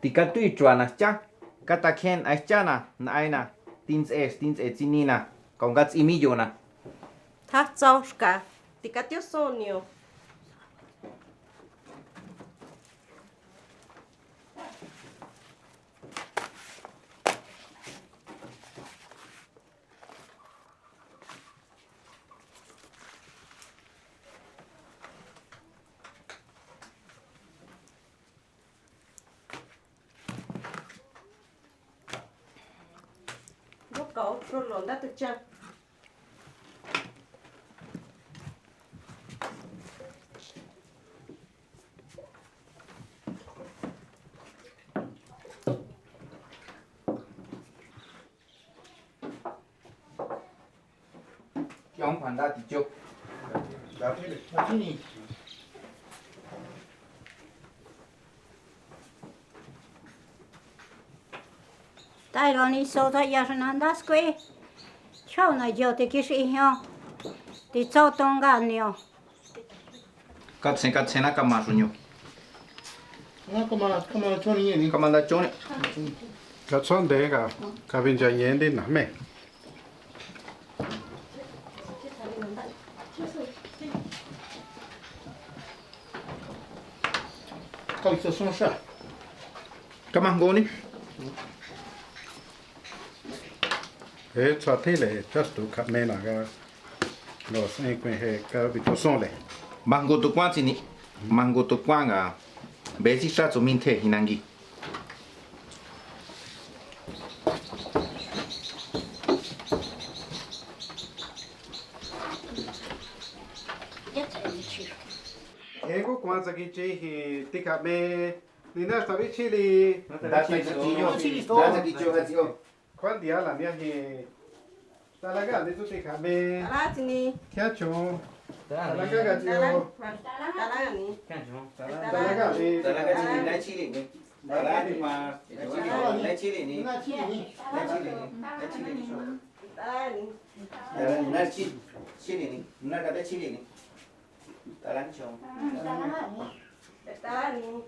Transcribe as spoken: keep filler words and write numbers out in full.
Tikatui chuana xchá, katakjen a xchána, na'aina, tints'e, tints'e tsinina, kaunga ts'imiyona. Tja tsau xka, tikatiusonio. Nduka otro lo nda tucha. Kiaun panda ticho. Tai lo ni so ta ya na nda skui. Chau na yo te kisi hio. Ti tsau tonga nio. Katsen katsen na kama suñu. Na kama kama choni ni. Kama nda choni. Ka tsonde ka ka vinja yendi na me. Kau iso son sa. Kama ngoni. He tsua thi le just to kha me na ga. Lo sen kuen he ka bi to son le. Mango to kwan tsini. Mango to kwan ga. Be si sa tsu min the hinangi. Ego kwan tsaki chi hi ti kha me. Ni na sta bi chili. Da tsaki yo. Da tsaki yo ha tsio. Kwan dia la mia hi. Talaga ni su ti kha me. Tala tsini. Kya chon. Talaga ga tsio. Tala ni. Talaga ni. Talaga ni. Talaga ni. Na chili ni. Talaga ni ma. Na chili ni. Na chili ni. Na chili ni. Na chili ni. Talaga ni. Na chili. Chili ni. Na ka chili ni. Talaga ni chon. Talaga ni.